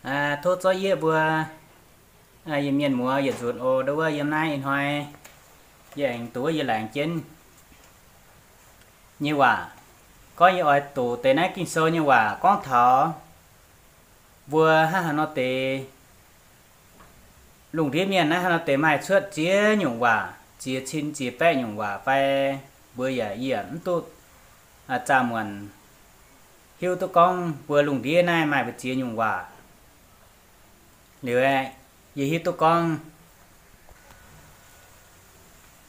Tov zorqv yie mbuo, yie mienh muoz yietc nzunc oc. Ndau wuov yiem naaiv ih hnoi yie aengx duqv yie laengz jienv nyei waac. Gorngv yie oix doqc deix naaiv Ging-Sou nyei waac gorngv taux mbuo hnangv haaix nor deix, lungh ndiev mienh naaiv haaix nor deix maaih cuotv ziex nyungc waac, ziex cin ziex baeqv nyungc waac fai, mbuo yaac yie mv duqv zaah muonc hiuv duqv gorngv mbuo lungh ndiev naaiv maaih mbu'ziex nyungc waac. Liuz aeqv, yie hiuv duqv gorngv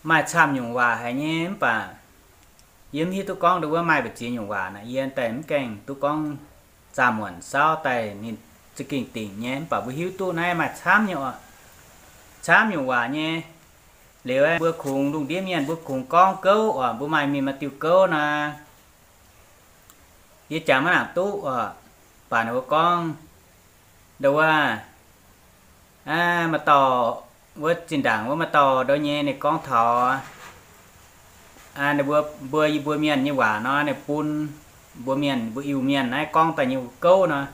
maaih camv nyungc waac haic nyei, mv baac yie mv hiuv duqv gorngv ndau wuov maaih mbu'ziex nyungc waac naaic, yie daaih mv gaengh duqv gorngv zaah muonc saauv daaih ninh za'gengh dingc nyei. Mv baac mbuo hiuv duqv naaiv maaih camv nyei oc, camv nyungc waac nyei. Liuz aeqv, mbuo kungx lungh ndiev mienh mbuo kungx gorngv gouv oc, mbuo maaih mienh maaih diuh gouv nor, yie jangx maiv nangc duqv oc. Mv baac ninh mbuo gorngv ndau wuov, maaih dauh wuov zinh ndaangc wuov maaih dauh ndau nyei ninh gorngv taux ninh mbuo, mbuo, yie mbuo mienh nyei waac nor, ninh bun mbuo mienh, mbuo Iu-Mienh naaiv gorngv daaih nyei gouv nor,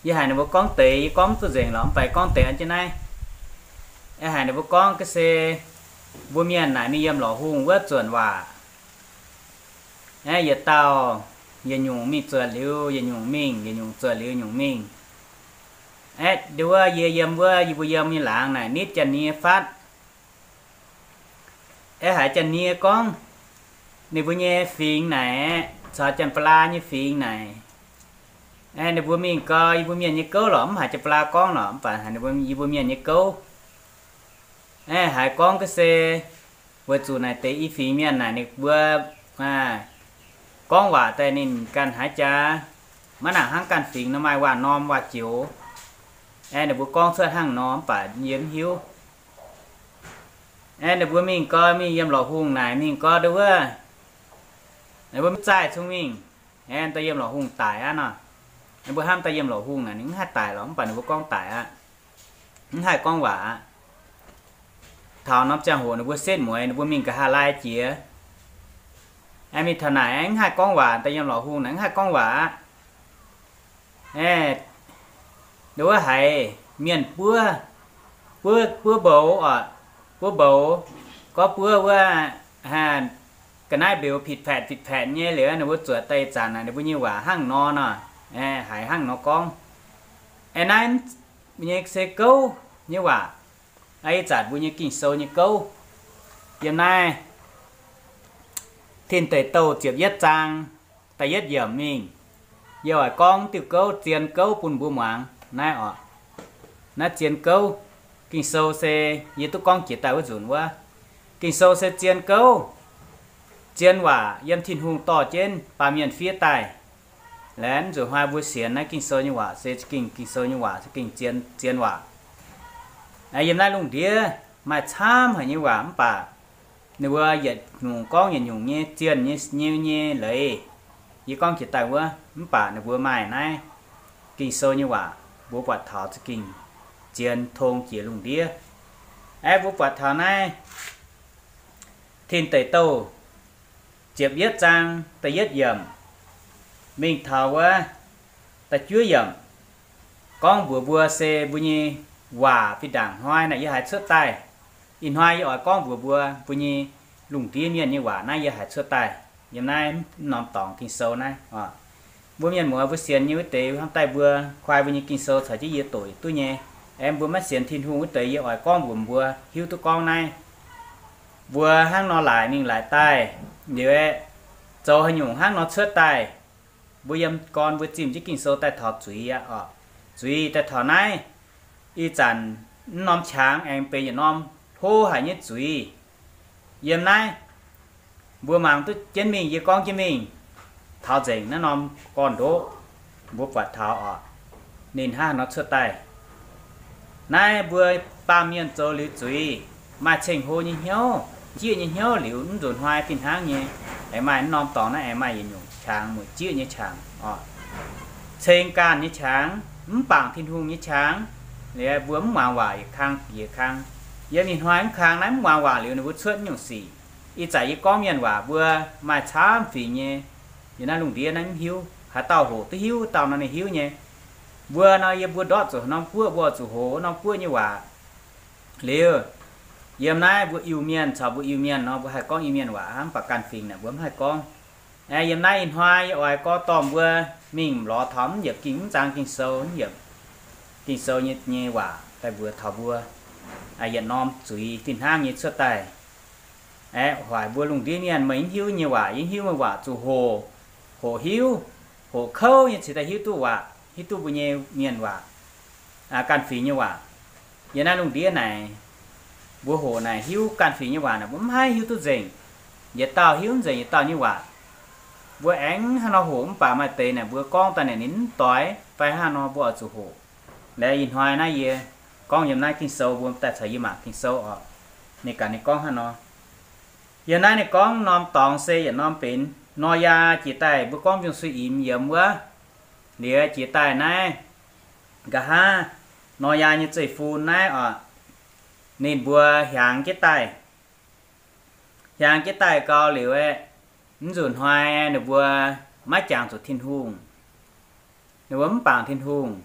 yie haiz ninh mbuo gorngv deix, yie gorngv mv duqv nzengc lorqc, mv baac gorngv deix an jienv naaiv. Yie haiz ninh mbuo gorngv ga'se mbuo mienh naaic mingh yiem lorqc hungh wuov zuonc waac. Aeqv, yietc dauh yietc nyungc mingh zuonc liuz, yietc nyungc mingh, yietc nyungc zuonc liuz, nyungc mingh. Aeqv, ndau wuov yie yiem wuov yie mbuo yiem nyei laangz naaic nitv janx-nie fatv. Aeqv, haiz janx-nie gorngv ninh mbuo nyei fingx naaic, caux janx-ba'laa nyei fingx naaic, aeqv, ninh mbuo mingh gau yie mbuo mienh nyei gouv lorqc, mv haiz janx-ba'laa gorngv lorqc, mv baac haiz ninh mbuo, yie mbuo mienh nyei gouv. Aeqv, haiz gorngv ga'se weic zuqc naaic deix i fingx mienh naaic ninh mbuo gorngv waac daaih ninh ganh haaix jaax maiv nangc hnangv ganh fingx nor maaih waac-norm waac-joux. Aeqv, ninh mbuo gorngv cuotv hnangv nor, mv baac yie mv hiuv. Aeqv, ninh mbuo mingh gau, mingh yiem lorqc hungh naaic mingh gau ndau wuov, ninh mbuo mv zaih cong-mengh, aeqv, daaih yiem lorqc hungh daic aqv nor. Ninh mbuo hnamv daaih yiem lorqc hungh naaic ninh mv haih daic lorqc, mv baac ninh mbuo gorngv daic aqv, mv haih gorngv waac aqv. Taux norm ziangh hoc ninh mbuo setv mueiz, ninh mbuo mingh nqa'haav laai jiex, aeqv, mingh taux naaic mv haih gorngv waac, daaih yiem lorqc hungh naaic mv haih gorngv waac aqv. Aeqv, ndau wuov haiz mienh buov, buov, buov mboux oc, buov mboux, gorngv buov wuov, ga'naaiv mbeux pitc paetc pitc paetc nyei liuz, ninh mbuo zuotc daaih ih zanc naaic ninh mbuo nyei waac hnangv nor nor, haiz hnangv nor gorngv. Aeqv, naaiv mbuo nyei se gouv nyei waac. Ih zanc mbuo nyei Ging-Sou nyei gouv, yiem naaiv Tin Deic Douh ziepc yietv zaang da'yietv yiemc mingh, yie oix gorngv diuh gouv, zien gouv bun mbuo muangx naaiv oc. Naaiv zien gouv, Ging-Sou se yie duqv gorngv jiex daaih wuov nzunc wuov. Ging-Sou se zien gouv, zien waac yiem Tin-Hungh dorh jienv baamh mienh fiev daaih. Laengz nzunc hnoi mbuo sienx naaiv Ging-Sou nyei waac se za'gengh, Ging-Sou nyei waac za'gengh zien, zien waac. Yiem naaiv lungh ndiev maaih camv haic nyei waac mv baac ninh mbuo yietc nyungc gorngv yietc nyungc nyei zienh nyei, nyei, nyei leiz. Yie gorngv jiex daaih wuov, mv baac ninh mbuo maaih naaiv Ging-Sou nyei waac mbuo buatc taux za'gengh zien tong jiex lungh ndiev. Aeqv, mbuo buatc taux naaiv Tin Deic Douh ziepc yietv zaang da'yietv yiemc mingh taux wuov da'juov yiemc, gorngv mbuox mbuo se mbuo nyei waac fih ndaangc hnoi naaic yie haiz cuotv daaih. Ih hnoi yie oix gorngv mbuox mbuo, mbuo nyei lungh ndiev mienh nyei waac naaiv yie haiz cuotv daaih yiem naaiv norm dorngx Ging-Sou naaiv. Mbuo mienh muoz mbuo sienx nyei wuov deix hnamv daaih mbuo kuaai mbuo nyei Ging-Sou caux jienv yie doqc duqv nyei. Aeqv, mbuo maiv sienx Tin-Hungh wuov deix yie oix gorngv mbuox mbuo hiuv duqv gorngv naaiv. Mbuo hnangv nor laaix mingh laaix daaih, liuz aeqv, zoux haaix nyungc hnangv nor cuotv daaih. Mbuo yiem gorn mbuo zimh jienv Ging-Sou daaih taux zuiz aqv oc. Zuiz daaih taux naaiv, ih zanc mv norm qangx aengx benx yietc norm hlo haic nyei zuiz. Yiem naaiv mbuo mangc duqv jienv mingh, yie gorngv jienv mingh, taux nzengc naaiv norm gorn-ndoqv mbuo buatc taux oc, ninh hnangv haaix nor cuotv daaih. Naaiv mbuo baamh mienh zoux liuz zuiz, maaih ceng-hlo nyei hnyouv, jieqv nyei hnyouv liuz, mv nzunc hnoi fih hnangv nyei, aengx maaih mv norm dorngx naaiv aengx maaih yietc nyungc qangx, mueic jieqv nyei qangx oc. Ceng ganh nyei qangx, mv bangc Tin-Hungh nyei qangx, liuz mbuo mv muangx waac yietc kang yietc kang. Yiem ih hnoi mv kang naaiv mv muangx waac liuz ninh mbuo cuotv mv nyungc sic. Ih zanc yie gorngv mienh waac mbuo maaih camv fingx nyei, yiem naaiv lungh ndiev naaiv mv hiuv. Haaix dauh hoqc duqv hiuv, dauh nor ninh hiuv nyei. Mbuo nor, yie mbuo ndortv zuqc norm guoqv, mbuo oix zuqc hoqc norm guoqv nyei waac. Liuz, yiem naaiv mbuo Iu-Mienh caux mbuo Iu-Mienh nor, mbuo haih gorngv Iu-Mienh waac hnangv, mv baac ganh fingx naaic mbuo mv haih gorngv. Aeqv, yiem naaiv ih hnoi yie oix gorngv dorh mbuo mingh lorz taux mv yiemc Ging, mv zang Ging-Sou, mv yiemc Ging-Sou nyei, nyei waac daaih mbuox taux mbuo yietc norm zuiz fih hnangv nyei cuotv daaih. Aeqv, hoic mbuo lungh ndiev mienh, meih mv hiuv nyei waac yie hiuv, meih waac zuqc hoqc, hoqc hiuv, hoqc kouv nyei cingx daaih hiuv duqv waac, hiuv duqv mbuo nyei mienh waac, ganh fingx nyei waac. Yiem naaiv lungh ndiev naaic, mbuo hoqc naaic hiuv ganh fingx nyei waac naaic mbuo mv haih hiuv duqv nzengc. Yietc dauh hiuv nzengc yietc dauh nyei waac. Mbuo aengx hnangv nor hoqc, mv baac maaih deix naaic mbuo gorngv daaih naaic ninh mv doix fai hnangv nor, mbuo oix zuqc hoqc. Liuz ih hnoi naaiv yie gorngv yiem naaiv Ging-Sou, mbuo daaih caux yie mangc Ging-Sou oc. Ninh gaax ninh gorngv hnangv nor. Yiem naaiv ninh gorngv norm dorngx se yietc norm benx Noyaa jiex daaih, mbuo gorngv Mbiungc-Suiv Imx yiemx wuov, liuz jiex daaih naaiv, nqa'haav Noyaa nyei zeiv-fun naaiv oc, ninh mbuo hiaangx jienv daaih. Hiaangx jienv daaih gau liuz aeqv, mv nzunc hnoi ninh mbuo maiv jangx zuqc Tin-Hungh. Ninh mbuo mv bangc Tin-Hungh.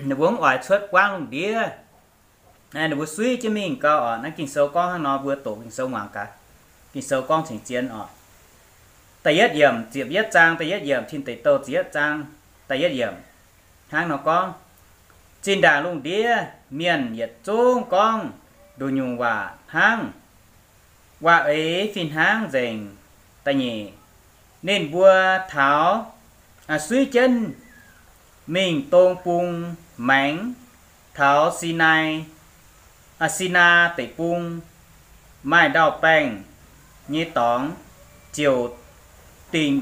Ninh mbuo mv oix cuotv buangv lungh ndiev. Ninh mbuo suiv jienv mingh gau oc. Naaiv Ging-Sou gorngv hnangv nor, mbuo doqc Ging-Sou muangx gaax. Ging-Sou gorngv cingx zien oc. Da'yietv yiemc, ziepc yietv zaang da'yietv yiemc, Tin Deic Douh ziepc yietv zaang da'yietv yiemc hnangv nor gorngv, Zinh ndaangc lungh ndiev mienh yietc zungv gorngv nduqc nyungc waac hnangv, waac-eix fih hnangv nzengc. Da'nyeic, ninh mbuo taux, suiv jienv mingh dong bung maengx, taux Sinai, Sinaa Deic-Bung, maaih ndau-baengh nyei dorngx, ziouc dingh,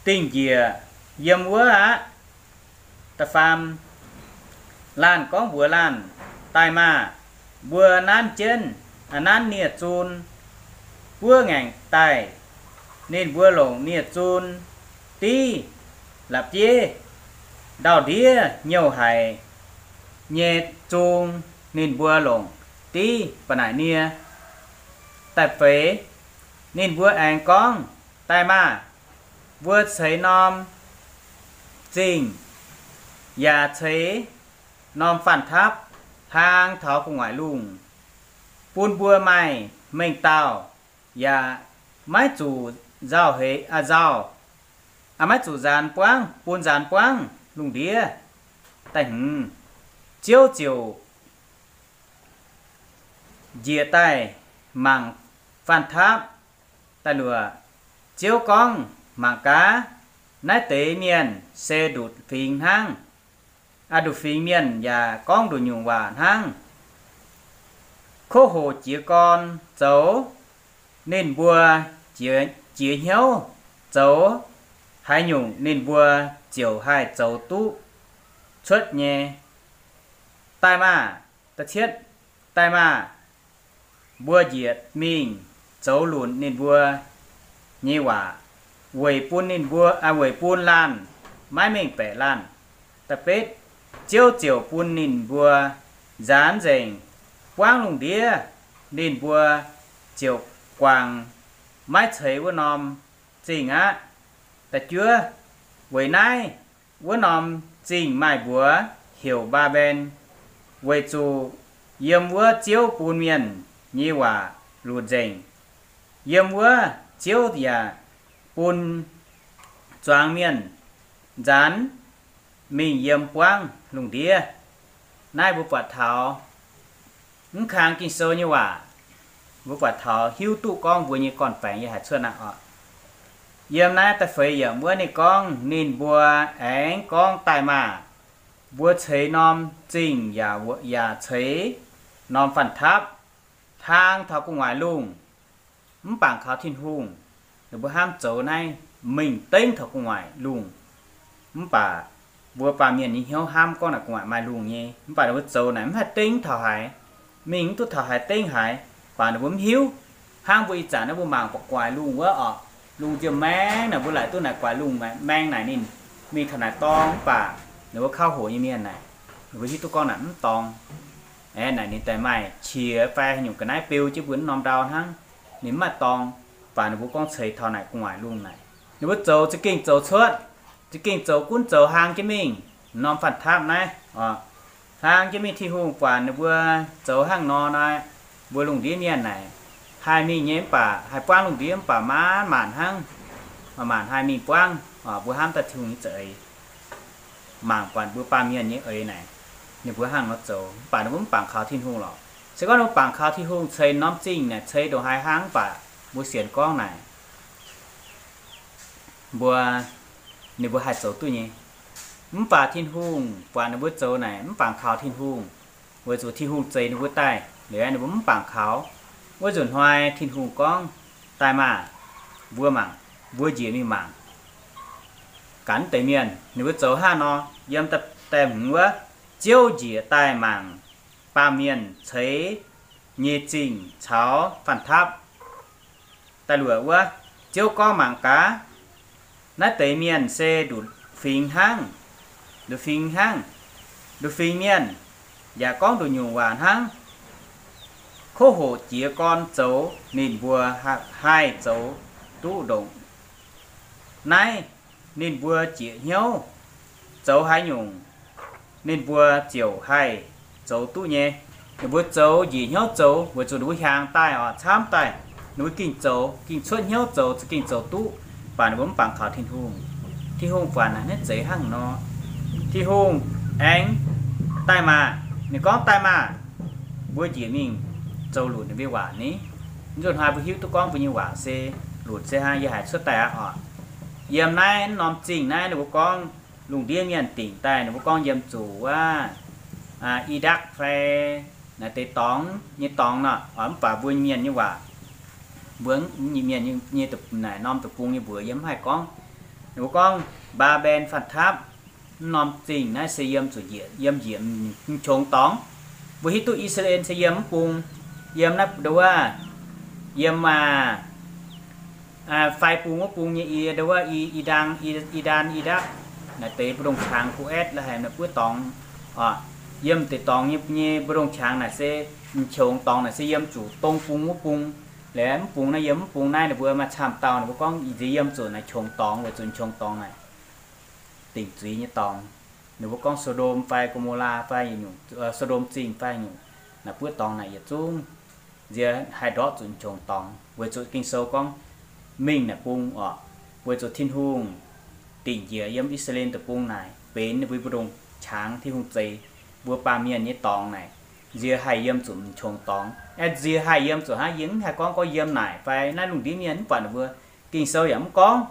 dingh njiec yiem wuov aqv. Da'faam, laanh gorngv mbuox laanh, Daaih maah! Mbuo nanv jienv, nanv nie-zun buov ngaengc daaih. Ninh mbuo longc nie-zun div la'bieiv ndau-ndiev nyouh haic nyei zung, ninh mbuo longc div ba'naic nie daaih feix. Ninh mbuo aengx gorngv, Daaih maah! Mbuo ceix norm zingh yaac ceix norm fanh tapv hlang taux gu'nguaaic lungh, bun mbuo maaih mengh dauh, yaac maiv zuqc nzauh heix, nzauh, maiv zuqc nzaanx buangv, bun nzaanx buangv lungh ndiev. Da'hmz, Ziouv ziouc njiec daaih mangc fanh tapv. Da'luoqc, Ziouv gorngv, Mangc gaax, naaiv deix mienh se nduqc fingx hnangv. Nduqc fingx mienh yaac gorngv nduqc nyungc waac hnangv. Kov hoqc jiez gorn zoux, ninh mbuo jiez hnyouv zoux haaix nyungc, ninh mbuo ziouc haih zoux duqv cuotv nyei. Daaih maah! Da'cietv, daaih maah! Mbuo njiec mingh zoux lunc ninh mbuo nyei waac, weic bun ninh mbuo, weic bun laanh maiv mengh baeqc laanh. Da'betv, Ziouv ziouc bun ninh mbuo nzaanx nzengc buangv lungh ndiev, ninh mbuo ziouc guangc maiv ceix wuov norm zingh aqv. Da'juov, weic naaiv wuov norm zingh maaih mbuox heuc Mbaa^mben, weic zuqc yiem wuov Ziouv bun mienh nyei waac lunc nzengc. Yiem wuov Ziouv yaac bun zuangx mienh nzaanx mingh yiem buangv lungh ndiev. Naaiv mbuo buatc taux mv kang Ging-Sou nyei waac, mbuo buatc taux hiuv duqv gorngv mbuo nyei gorn-baengx yie haiz cuotv naaiv oc. Yiem naaiv da'feix yiemc wuov ninh gorngv, ninh mbuo aengx gorngv, Daaih maah! Mbuo ceix norm zingh yaac, yaac ceix norm fanh tapv hlang taux gu'nguaaic lungh, mv bangc kaux Tin-Hungh. Ninh mbuo hnamv zoux naaiv mingh dengv taux gu'nguaaic lungh. Mv baac mbuo baamh mienh nyei hnyouv hnamv gorngv naaic gu'nguaaic maaih lungh nyei, mv baac ninh mbuo zoux naaic mv haih dengv taux haaix, mingh mv duqv taux haaix dengv haaix, baac ninh mbuo mv hiuv. Hnangv mbuo ih zanc naaiv mbuo mangc buatc gu'nguaaic lungh wuov oc, lungh nziemh maeng naaic, mbuo laaic duqv naaic gu'nguaaic lungh maeng naaic ninh mingh taux naaic dorngx, mv baac ninh mbuo kauv hoqc nyei mienh naaic, ninh mbuo hiuv duqv gorngv naaic mv dorngx. Aeqv, naaic ninh daaih maaih qiex fai haaix nyungc ga'naaiv beu jienv mbuo wuov norm ndau hnangv, ninh mv maaih dorngx, baac ninh mbuo gorngv ceix taux naaic gu'nguaaic lungh naaic, ninh mbuo zoux za'gengh zoux cuotv. Za'gengh zoux gunv zoux hlang jienv mingh. Norm fanh taapv naaiv, hlang jienv mingh Tin-Hungh buatc ninh mbuo zoux hnangv nor nor, mbuo lungh ndiev mienh naaic, haih mingh nyei mv baac haih buangv lungh ndiev mv baac maanc maanc hnangv, maanc maanc haih mingh buangv. Mbuo hnamv daaih Tin-Hungh nyei za'eix, mangc buatc mbuo baamh mienh nyei eix naaic, ninh mbuo hnangv nor zoux mv baac ninh mbuo mv bangc kaux Tin-Hungh lorqc. Se gorngv ninh mbuo bangc kaux Tin-Hungh ceix norm zingh naaic, ceix ndongc haaix hnangv mv baac mbuo sienx gorngv naaic, mbuo, ninh mbuo haih zoux duqv nyei. Mv baac Tin-Hungh buatc ninh mbuo zoux naaic mv bangc kaux Tin-Hungh, weic zuqc Tin-Hungh zeix ninh mbuo daaih liuz ninh mbuo mv bangc kaux. Wuov nzunc hnoi Tin-Hungh gorngv, Daaih maah! Mbuo mangc, mbuo njiec mingh mangc gaax deix mienh ninh mbuo zoux hnangv nor. Yiem da'hmz wuov, Ziouv njiec daaih mangc baamh mienh ceix nyei zingh caux fanh taapv. Da'luoqc wuov, Ziouv gorngv, Mangc gaax, naaiv deix mienh se nduqc fingx hnangv, nduqc fingx hnangv, nduqc fingx mienh, yaac gorngv nduqc nyungc waac hnangv. Kov hoqc jiez gorn zoux ninh mbuo haih zoux duqv ndongc naaiv. Ninh mbuo njiec hnyouv zoux haaix nyungc, ninh mbuo ziouc haih zoux duqv nyei. Ninh mbuo zoux njiec hnyouv zoux weic zuqc ninh mbuo hiaangx daaih oc, camv daaih, ninh mbuo gengh zoux, gengh cuotv hnyouv zoux, za'gengh zoux duqv, mv baac ninh mbuo mv bangc kaux Tin-Hungh. Tin-Hungh buatc naaic, naaiv zeiz hnangv nor. Tin-Hungh aengx, Daaih maah! Ninh gorngv, Daaih maah! Mbuo njiec mingh zoux lunc ninh mbuo nyei waac ni. Nzunc hnoi mbuo hiuv duqv gorngv mbuo nyei waac se lunc se hnangv, yie haiz cuotv daaih aqv oc. Yiem naaiv norm zingh naaiv ninh mbuo gorngv, lungh ndiev mienh dingc daaih ninh mbuo gorngv yiem zuqc wuov Iraq fai naaiv deix dorngx nyei dorngx nor, mv baac mbuo mienh nyei waac, mbuo mienh nyei naaic norm deic-bung nyei mbuox yie mv haih gorngv. Ninh mbuo gorngv Mbaa^mben fanh taapv. Mv norm zingh naaiv se yiem zuqc njiec, yiem njiec m'qongx dorngx. Mbuo hiuv duqv I^saa^laa^en se yiem mv bung, yiem naaiv nduov, yiem maah, fai bung wuov bung nyei, i nduov, i, i ndaang, i, i ndaan, i ndaqv, naaiv deix mbu'ndongx qangx, Kuwait, la'haic naaiv buov dorngx oc. Yiem deix dorngx nyei, nyei mbu'ndongx qangx naaic se, m'qongx dorngx naaic se yiem zuqc dong bung wuov bung. Laaix mv bung naaiv, yiem mv bung naaiv ninh mbuo maaih camv dauh ninh mbuo gorngv nziex yiem zuqc naaiv qongx dorngx weic zuqc m'qongx dorngx naaic dingc zuiz nyei dorngx. Ninh mbuo gorngv So^ndom fai Go^mo^laa fai nyungc, So^ndom Zingh fai nyungc, naaiv buov dorngx naaic yietc zungv nziex haih ndortv zuqc m'qongx dorngx weic zuqc Ging-Sou gorngv mingh naaic bung oc, weic zuqc Tin-Hungh dingc njiec yiem I^saa^laa^en deic-bung naaic benx ninh mbuo mbu'ndongx qangx, Tin-Hungh zeix mbuo baamh mienh nyei dorngx naaic, nziex haih yiem zuqc m'qongx dorngx. Aeqv, nziex haih yiem zuqc hnangv, yie mv haih gorngv gorngv yiem naaic fai naaiv lungh ndiev mienh mv buatc ninh mbuo. Ging-Sou yaac mv gorngv.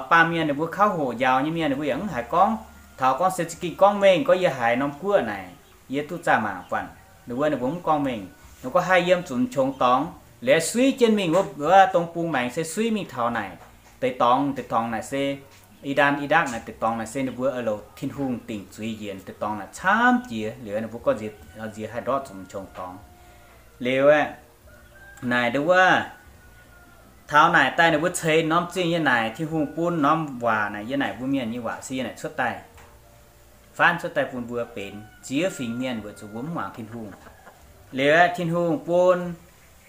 Baamh mienh ninh mbuo kauv hoqc njaaux nyei mienh ninh mbuo yaac mv haiz gorngv. Taux gorngv se za'gengh gorngv mengh gorngv yie haiz norm guoqv naaic, yie duqv zaah mangc buatc ninh mbuo, ninh mbuo mv gorngv mengh. Ninh mbuo gorngv haih yiem zuqc m'qongx dorngx, liuz suiv jienv mingh wuov dong bung maengx se suiv mingh taux naaic deix dorngx, deix dorngx naaic se Iran, Iraq naaic deix dorngx naaic se ninh mbuo oix louc Tin-Hungh dingc zuiz njiec deix dorngx naaic camv jiex. Liuz ninh mbuo gorngv nziex, nziex haih ndortv zuqc m'qongx dorngx. Liuz aeqv, naaic nduov, taux naaic daaih ninh mbuo ceix norm zingh yiem naaic, Tin-Hungh bun norm waac naaic yiem naaic mbuo mienh nyei waac se yiem naaic cuotv daaih, faanv cuotv daaih bun mbuo benx ziex fingx mienh weic zuqc mbuo mv muangx Tin-Hungh. Liuz aeqv, Tin-Hungh bun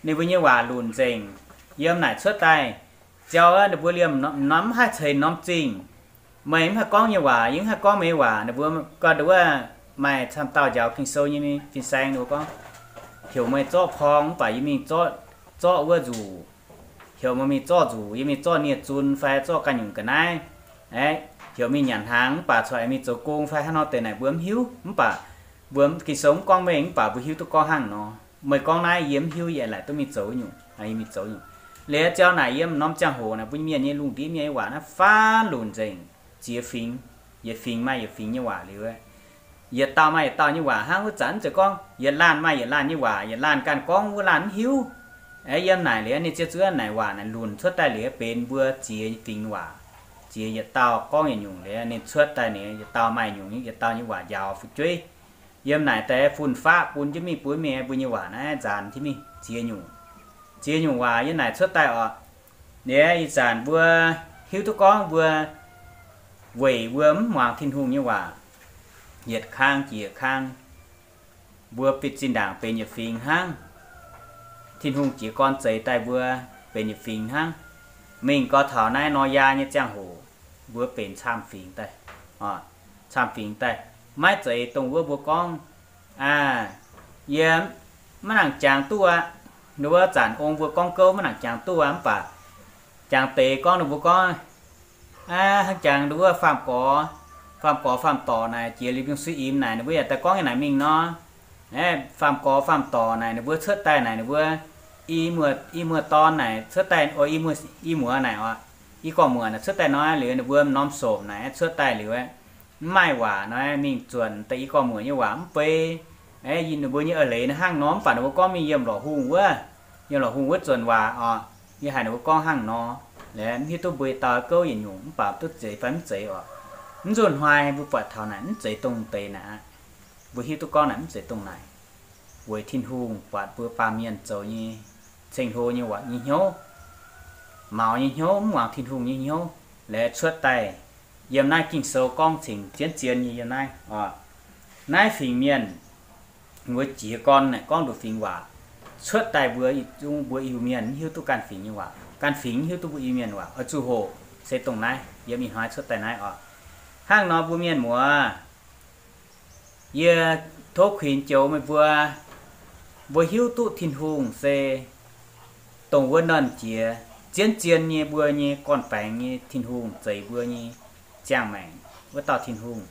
ninh mbuo nyei waac lunc nzengc yiem naaic cuotv daaih. Ziouc ninh mbuo liemh norm, mv haih ceix norm zingh. Meih mv haih gorngv nyei waac, yie mv haih gorngv meih nyei waac. Ninh mbuo ganh nduov maaih camv dauh njaaux Ging-Sou nyei mingh fin-saeng ninh mbuo gorngv, heuc meih zorqv porng mv baac yie mingh zorqv, zorqv wuov nzuqc. Heuc meih mingh zorqv nzuqc, yie mingh zorqv nie-zun fai zorqv ganh nyungc ga'naaiv. Aeqv, heuc mingh nyanc hnaangx mv baac corc mingh zoux gong fai hnangv nor deix naaic mbuo mv hiuv. Mv baac mbuo Ging-Sou mv gorngv mengh mv baac mbuo hiuv duqv gorngv hnangv nor. Meih gorngv naaiv yie mv hiuv, yie laaic duqv mingh zoux nyungc, mingh zoux nyungc. Liuz ziouc naaic yiem norm ziangh hoc naaic mbuo mienh nyei lungh ndiev mienh nyei waac naaiv faanv lunc nzengc, ziex fingx, yietc fingx maaih yietc fingx nyei waac liuz, yietc dauh maaih yietc dauh nyei waac hnangv. Wuov zanc ziouc gorngv yietc laanh maaih yietc laanh nyei waac, yietc laanh ganh gorngv wuov laanh mv hiuv. Aeqv, yiem naaic liuz ninh ziouc zuov naaic waac naaic lunc cuotv daaih liuz benx mbuo ziex fingx waac. Ziex, yietc dauh gorngv yietc nyungc liuz ninh cuotv daaih ninh yietc dauh maaih nyungc, yietc dauh nyei waac njaaux fu'jueiv. Yiem naaic deix fun-faqv bun jienv mingh bun mingh mbuo nyei waac naaiv nzaanx jienv mingh ziex nyungc. Ziex nyungc waac yiem naaic cuotv daaih oc. Liuz ih zanc mbuo hiuv duqv gorngv mbuo weic mbuo mv muangx Tin-Hungh nyei waac, yietc kang jiex yietc kang, mbuo bieqc zinh ndaangc benx yietc fingx hnangv. Tin-Hungh jiez gorn zeix daaih mbuo benx yietc fingx hnangv. Mingh gau taux naaiv Noyaa nyei ziangh hoc, mbuo benx camv fingx daaih, camv fingx daaih, maiv zeiz dongh wuov mbuo gorngv, aa, yie maiv nangc jangx duqv aqv. Ninh wuov zanc ong mbuo gorngv gouv maiv nangc jangx duqv aqv, mv baac jangx deix gorngv ninh mbuo gorngv, aa, hnangv jangx ninh wuov faam gorx, faam gorx faam dorc naaic jiex liuz mingh suiv imx naaic, ninh mbuo yaac daaih gorngv nyei naaic mingh nor. Aeqv, faam gorx faam dorc naaic ninh mbuo cuotv daaih naaic ninh mbuo i muoz, i muoz dorn naaic cuotv daaih, o, i muoz, i muoz naaic oc, i gorx-muoc naaic cuotv daaih nor liuz ninh mbuo m'norm sopc naaic cuotv daaih liuz aeqv, mv maaih waac nor mingh zuonc daaih i gorx-muoc nyei waac mv bei. Aeqv, ninh mbuo nyei eix leiz naaiv hnangv nor, mv baac ninh mbuo gorngv mingh yiem lorqc hungh wuov, yiem lorqc hungh wuov zuonc waac oc. Yie haiz ninh mbuo gorngv hnangv nor, laaix mv hiuv duqv mbuo dauh gouv yietc nyungc mv baac duqv zeiz fai mv zeiz oc. Mv nzunc hnoi mbuo buatc taux naaic mv zeiz dongh deix naaic aqv. Mbuo hiuv duqv gorngv naaic mv zeiz dongh naaic. Weic Tin-Hungh buatc mbuo baamh mienh zoux nyei ceng-hlo nyei waac nyei hnyouv, maux nyei hnyouv, mv muangx Tin-Hungh nyei hnyouv, laaix cuotv daaih yiem naaiv Ging-Sou gorngv cingx zien-zien nyei yiem naaiv oc. Naaiv fingx mienh mbuo jiez gorn naaic gorngv nduqc fingx waac, cuotv daaih mbuo zungv mbuo Iu-Mienh mv hiuv duqv ganh fingx nyei waac, ganh fingx mv hiuv duqv mbuo Iu-Mienh waac oix zuqc hoqc se dongh naaiv yiem ih hnoi cuotv daaih naaiv oc. Hnangv nor mbuo mienh muoz, yie tov kuinx joux meih mbuo, mbuo hiuv duqv Tin-Hungh se dongh wuov nernh jiex zien-zien nyei mbuo nyei gorn-baengx nyei Tin-Hungh, zeix mbuo nyei ziangh maengc wuov dauh Tin-Hungh.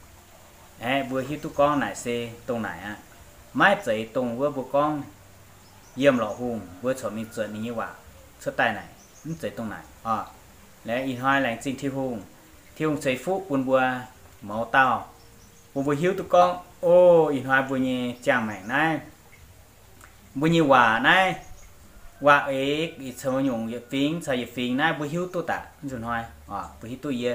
Aeqv, mbuo hiuv duqv gorngv naaic se dongh naaic aqv. Maiv zeiz dongh wuov mbuo gorngv yiem lorqc hungh mbuo corc mingh zuotc ninh nyei waac cuotv daaih naaic, mv zeiz dongh naaic oc. Laaix ih hnoi laengz zingh Tin-Hungh, Tin-Hungh ceix fuqv bun mbuo mouz dauh, bun mbuo hiuv duqv gorngv, o, ih hnoi mbuo nyei ziangh maengc naaiv, mbuo nyei waac naaiv, waac eix yietc ceix nyungc yietc fingx caux yietc fingx naaiv mbuo hiuv duqv daaih. Nzunc hnoi mbuo hiuv duqv, yie,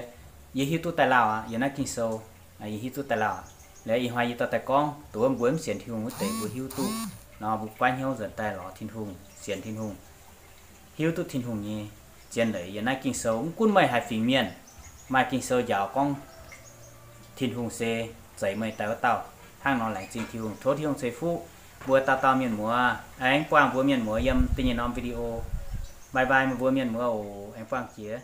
yie hiuv duqv daaih lauh aqv. Yiem naaiv Ging-Sou yie hiuv duqv daaih lauh. Laaix ih hnoi yie dorh daaih gorngv dongh wuov mbuo mv sienx Tin-Hungh wuov deix mbuo hiuv duqv nor, mbuo goiv hnyouv nzuonx daaih lorz Tin-Hungh, sienx Tin-Hungh, hiuv duqv Tin-Hungh nyei zien leiz. Yiem naaiv Ging-Sou mv gunv meih haaix fingx mienh, maaih Ging-Sou njaaux gorngv Tin-Hungh se zeix meih daaih wuov dauh. Hnangv nor laengz zingh Tin-Hungh, tov Tin-Hungh ceix fuqv mbuo dauh dauh mienh muoz. Aengx buangh mbuo mienh muoz yiem da'nyeic norm video. Bye bye meih mbuo mienh muoz oc. Aengx buangh jiex.